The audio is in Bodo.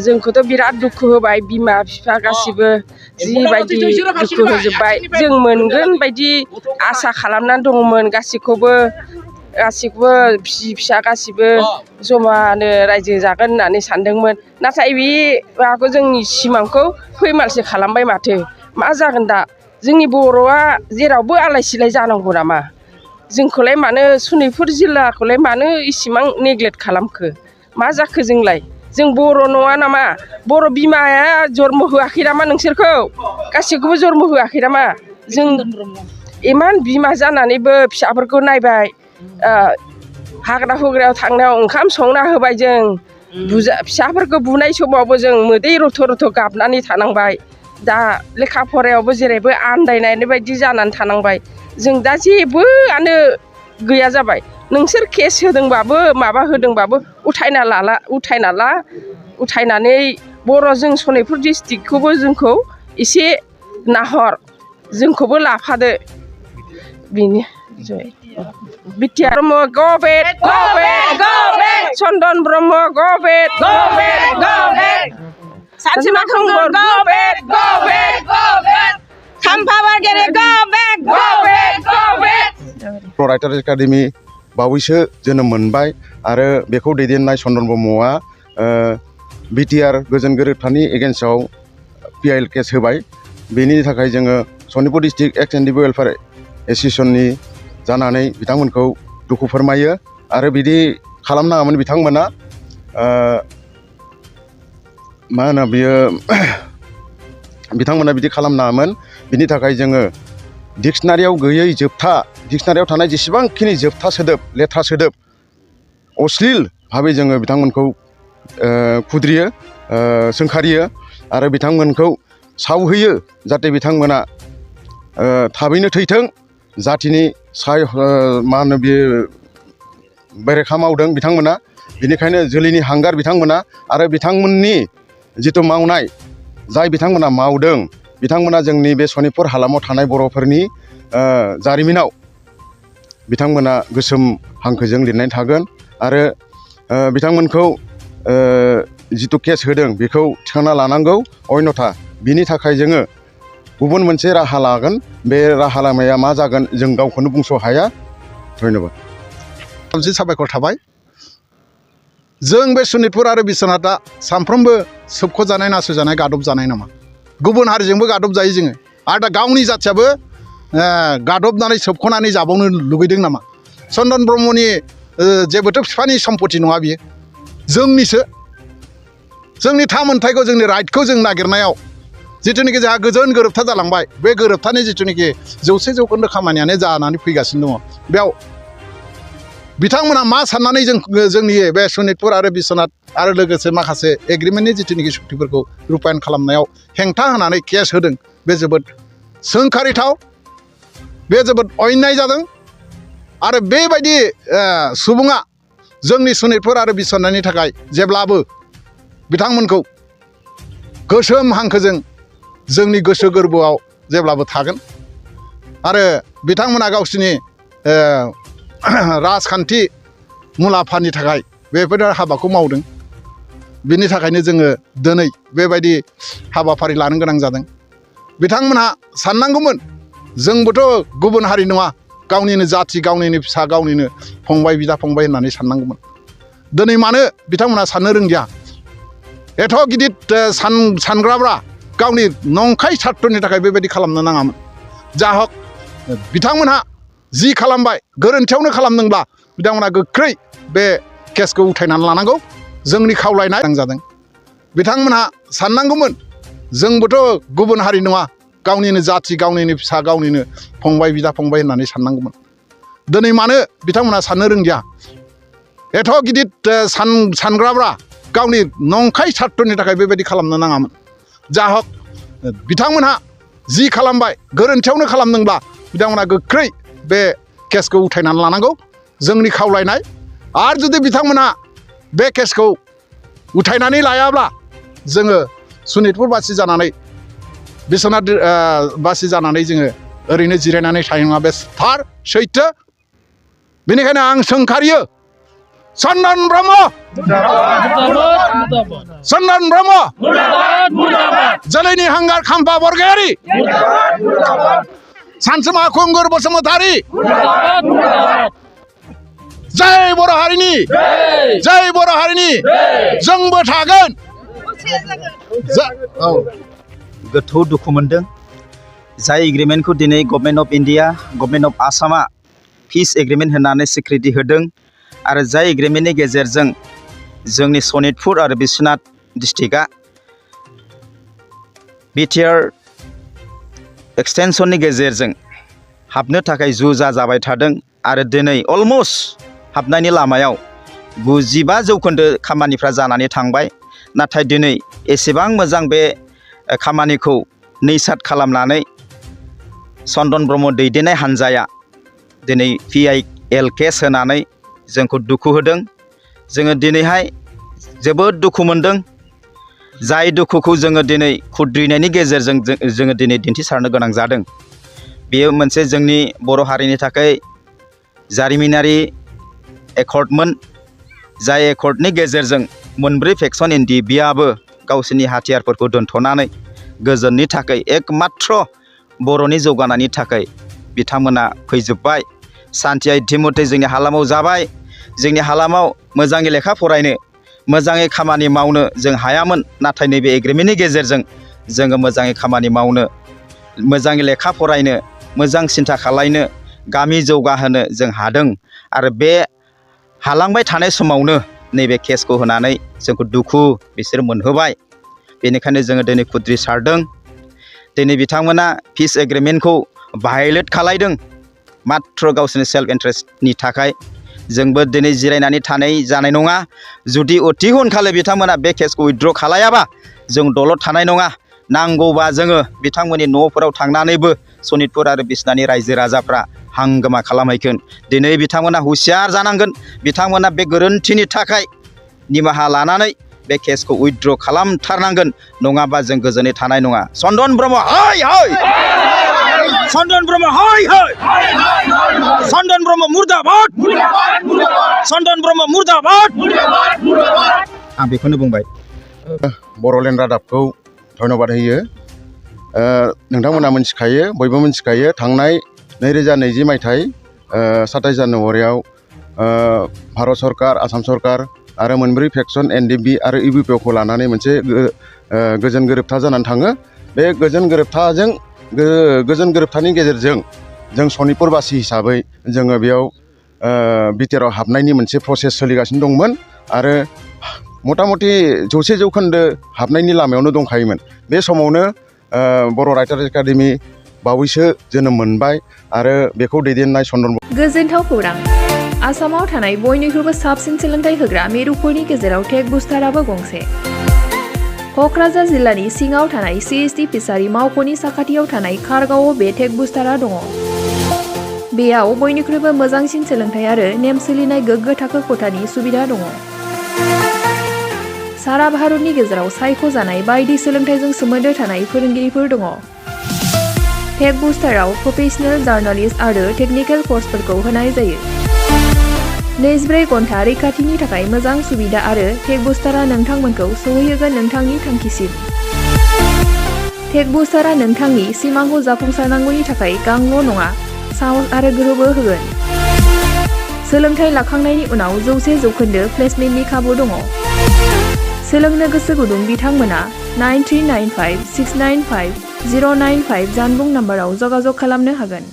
जोंखौथ' बिराद दुखु होबाय बिमा बिफा गासिबो जिबायदि दुखु होजोब्बाय जों मोनगोन बायदि आसा खालामनानै दङमोन गासिखौबो बिसि फिसा गासिबो जमानो रायजो जागोन होननानै सानदोंमोन नाथाय बे माबाखौ जोंनि सिमांखौ फैमालसो खालामबाय माथो मा जागोन दा जोंनि बर'आ जेरावबो आलाय सिलाय जानांगौ नामा जोंखौलाय मानो सनितपुर जिल्लाखौलाय मानो इसिबां नेग्लेक्ट खालामखो मा जाखो जोंलाय जों बर' नङा नामा बर' बिमाया जन्म होआखै नामा नोंसोरखौ गासैखौबो जन्म होआखै नामा जों इमान बिमा जानानैबो फिसाफोरखौ नायबाय हाग्रा हुग्रायाव थांनायाव ओंखाम संना होबाय जों फिसाफोरखौ बुनाय समावबो जों मोदै रथ' रथ' गाबनानै थानांबाय दा लेखा फरायावबो जेरैबो आन्दायनाय बायदि जानानै थानांबाय जों दा जेबोआनो गैया जाबाय नोंसोर केस होदोंबाबो माबा होदोंबाबो उथायनानै बर' जों सनितपुर डिस्ट्रिक्टखौबो जोंखौ एसे नाहर जोंखौबो लाफादो बेनि बिटिआर ब्रह्म गभेट चन्दन ब्रह्म गभेट सानसेमा खुंगुर गभेट खाम्फा बारगेरे गभेट राइटार्स एकाडेमि बावैसो जोनोम मोनबाय आरो बेखौ दैदेननाय चन्दन ब्रह्मआ बिटिआर गोजोन गोरोबथानि एगेन्स्टआव पिआइएल केस होबाय बेनि थाखाय जोङो सनितपुर डिस्ट्रिक्ट एक्स-NDFB वेलफेयार एसोसिएशननि जानानै बिथांमोनखौ दुखु फोरमायो आरो बिदि खालामनाङामोन बिथांमोना मा होनो बियो बिथांमोना बिदि खालामनाङामोन बिनि थाखाय जोङो डिक्सनारियाव गैयै जोबथा डिक्सनारियाव थानाय जेसेबांखिनि जोबथा सोदोब लेथ्रा सोदोब अश्लील भाबै जोङो बिथांमोनखौ खुद्रियो सोंखारियो आरो बिथांमोनखौ सावहैयो जाहाथे बिथांमोना थाबैनो थैथों जातिनि मा होनो बियो बेरेखा मावदों बिथांमोना बेनिखायनो जोलैनि हांगार बिथांमोना आरो बिथांमोननि जिथु मावनाय जाय बिथांमोना मावदों बिथांमोना जोंनि बे सनितपुर हालामाव थानाय बर'फोरनि जारिमिनाव बिथांमोना गोसोम हांखोजों लिरनाय थागोन आरो बिथांमोनखौ जिथु केस होदों बेखौ थिखांना लानांगौ अन्यथा बिनि थाखाय जोङो गुबुन मोनसे राहा लागोन बे राहा लामाया मा जागोन जों गावखौनो बुंस' हाया धन्यबाद मोनसे साबायखर थाबाय जों बे सनितपुर आरो बिश्वनाथआ सानफ्रोमबो सोबख'जानाय नासयजानाय गादब जानाय नामा गुबुन हारिजोंबो गादब जायो जोङो आरो दा गावनि जाथियाबो गादबनानै सोबख'नानै जाबावनो लुगैदों नामा चन्दन ब्रह्मनि जेबोथ' बिफानि सम्पति नङा बियो जोंनिसो जोंनि थामोनथायखौ जोंनि राइटखौ जों नागिरनायाव जिथुनिखि जोंहा गोजोन गोरोबथा जालांबाय बे गोरोबथानि जिथुनिखि 100% खामानियानो जानानै फैगासिनो दङ बेयाव बिथांमोना मा साननानै जोंनि बे सनितपुर आरो बिश्वनाथ आरो लोगोसे माखासे एग्रिमेन्टनि जिथुनिखि सुक्तिफोरखौ रुपायन खालामनायाव हेंथा होनानै केस होदों बे जोबोद सोंखारिथाव बे जोबोद अन्याय जादों आरो बेबायदि सुबुङा जोंनि सनितपुर आरो बिश्वनाथनि थाखाय जेब्लाबो बिथांमोनखौ गोसोम हांखोजों जोंनि गोसो गोरबोआव जेब्लाबो थागोन आरो बिथांमोना गावसिनि राजखान्थि मुलाम्फानि थाखाय बेफोर हाबाखौ मावदों बिनि थाखायनो जोङो दिनै बेबायदि हाबाफारि लानो गोनां जादों बिथांमोनहा साननांगौमोन जोंबोथ' गुबुन हारि नङा गावनिनो जाथि गावनिनो फिसा गावनिनो फंबाय बिदा फंबाय होननानै साननांगौमोन दिनै मानो बिथांमोना साननो रोंदिया एथ' गिदिर सानग्राब्रा गावनि नंखाय सार्थनि थाखाय बेबायदि खालामनो नाङामोन जा हक बिथांमोनहा जि खालामबाय गोरोन्थियावनो खालामदोंब्ला बिथांमोना गोख्रै बे केसखौ उथायनानै लानांगौ जोंनि खावलायनाय जादों बिथांमोनहा साननांगौमोन जोंबोथ' गुबुन हारि नङा गावनिनो जाथि गावनिनो फिसा गावनिनो फंबाय बिदा फंबाय होननानै साननांगौमोन दिनै मानो बिथांमोना साननो रोंदिया एथ' गिदिर सानग्राब्रा गावनि नंखाय सार्थनि थाखाय बेबायदि खालामनो नाङामोन जा हक बिथांमोनहा जि खालामबाय गोरोन्थियावनो खालामदोंब्ला बिथांमोना गोख्रै बे केसखौ उथायनानै लानांगौ जोंनि खावलायनाय आरो जुदि बिथांमोनहा बे केसखौ उथायनानै लायाब्ला जोङो सनितपुरबासि जानानै बिश्वनाथ बासि जानानै जोङो ओरैनो जिरायनानै थानाय नङा बे थार सैथो बेनिखायनो आं सोंखारियो चन्दन ब्रह्म चन्दन ब्रह्म जोलैनि हांगार खाम्फा बरगयारि सानसुमा खुंगुर बसुमतारि जय बर' हारिनि जय बर' हारिनि जोंबो थागोन गोथौ दुखु मोनदों जाय एग्रिमेन्टखौ दिनै government of India government of आसामा पिस एग्रिमेन्ट होननानै स्वीकृति होदों आरो जाय एग्रिमेन्टनि गेजेरजों जोंनि सनितपुर आरो बिश्वनाथ डिस्ट्रिक्टआ बिटिआर एक्सटेनसननि गेजेरजों हाबनो थाखाय जुजा जाबाय थादों आरो दिनै अलमस्ट हाबनायनि लामायाव 95% खामानिफ्रा जानानै थांबाय नाथाय दिनै एसेबां मोजां बे खामानिखौ नैसात खालामनानै चन्दन ब्रह्म दैदेननाय हान्जाया दिनै PIL केस होनानै जोंखौ दुखु होदों जोङो दिनैहाय जोबोद दुखु मोनदों जाय दुखुखौ जोङो दिनै खुद्रिनायनि गेजेरजों जोङो दिनै दिन्थिसारनो गोनां जादों बेयो मोनसे जोंनि बर' हारिनि थाखाय जारिमिनारि एकर्डमोन जाय एकर्डनि गेजेरजों मोनब्रै फेक्सन NDFBआबो गावसोरनि हाथियारफोरखौ दोनथ'नानै गोजोननि थाखाय एकमात्र बर'नि जौगानायनि थाखाय बिथांमोना फैजोब्बाय सान्थिया इतिमध्य जोंनि हालामाव जाबाय जोंनि हालामाव मोजाङै लेखा फरायनो मोजाङै खामानि मावनो जों हायामोन नाथाय नैबे एग्रिमेन्टनि गेजेरजों जोङो मोजाङै खामानि मावनो मोजाङै लेखा फरायनो मोजां सिन्था खालायनो गामि जौगाहोनो जों हादों आरो बे हालांबाय थानाय समावनो नैबे केसखौ होनानै जोंखौ दुखु बिसोर मोनहोबाय बेनिखायनो जोङो दिनै खुद्रिसारदों दिनै बिथांमोना पिस एग्रिमेन्टखौ भायलेट खालायदों मात्र गावसोरनि सेल्फ इन्टारेस्टनि थाखाय जोंबो दिनै जिरायनानै थानाय जानाय नङा जुदि अति हुनखालि बिथांमोना बे केसखौ उइथड्र खालायाबा जों दलद थानाय नङा नांगौबा जोङो बिथांमोननि न'फोराव थांनानैबो सनितपुर आरो बिश्वनाथनि रायजो राजाफ्रा हांगामा खालामहैगोन दिनै बिथांमोना हुसियार जानांगोन बिथांमोना बे गोरोन्थिनि थाखाय निमाहा लानानै बे केसखौ उइथड्र खालामथारनांगोन नङाबा जों गोजोनै थानाय नङा चन्दन ब्रह्म हाय हाय चन्दन ब्रह्म हाय हाय चन्दन ब्रह्म मुर्दाबाद चन्दन ब्रह्म मुर्दाबाद आं बेखौनो बुंबाय बर'लेण्ड रादाबखौ धन्यबाद होयो नोंथांमोना मिथिखायो बयबो मिथिखायो थांनाय 2020 मायथाइ 27 जानुवारियाव भारत सरकार आसाम सरकार आरो मोनब्रै फेक्सन NDFB आरो UBPखौ लानानै मोनसे गोजोन गोरोबथा जानानै थाङो बे गोजोन गोरोबथानि गेजेरजों जों सनितपुरबासि हिसाबै जोङो बेयाव बिटिआरआव हाबनायनि मोनसे प्रसेस सोलिगासिनो दंमोन आरो मथा मथि 100% हाबनायनि लामायावनो दंखायोमोन बे समावनो बर' राइटार्स एकाडेमि बावैसो जोनोम मोनबाय आरो बेखौ दैदेननाय चन्दन गोजोनथाव खौरां आसामाव थानाय बयनिख्रुइबो साबसिन सोलोंथाइ होग्रा मिरुफोरनि गेजेराव टेक बुस्टाराबो गंसे क'क्राझार जिल्लानि सिङाव थानाय CST फिसारि मावख'नि साखाथियाव थानाय खारगावआव बे टेक बुस्टारा दङ बेयाव बयनिख्रुइबो मोजांसिन सोलोंथाइ आरो नेम सोलिनाय गोग्गो थाखो खथानि सुबिदा दङ सारा भारतनि गेजेराव सायख'जानाय बायदि सोलोंथाइजों सोमोन्दो थानाय फोरोंगिरिफोर दङ टेक बुस्टाराव प्रोफेशनेल जार्नालिस्ट आरो टेकनिकेल कर्सफोरखौ होनाय जायो 24 घन्टा रैखाथिनि थाखाय मोजां सुबिदा आरो टेक बुस्टारा नोंथांमोनखौ सौहैहोगोन नोंथांनि थांखिसिम टेक बुस्टारा नोंथांनि सिमांखौ जाफुंसारनांगौनि थाखाय गांल' नङा साहस आरो गोहोबो होगोन सोलोंथाइ लाखांनायनि उनाव 100% प्लेसमेन्टनि खाबु दङ सोलोंनो गोसो गुदुं बिथांमोना 9395695095 जानबुं नाम्बाराव जगाजग खालामनो हागोन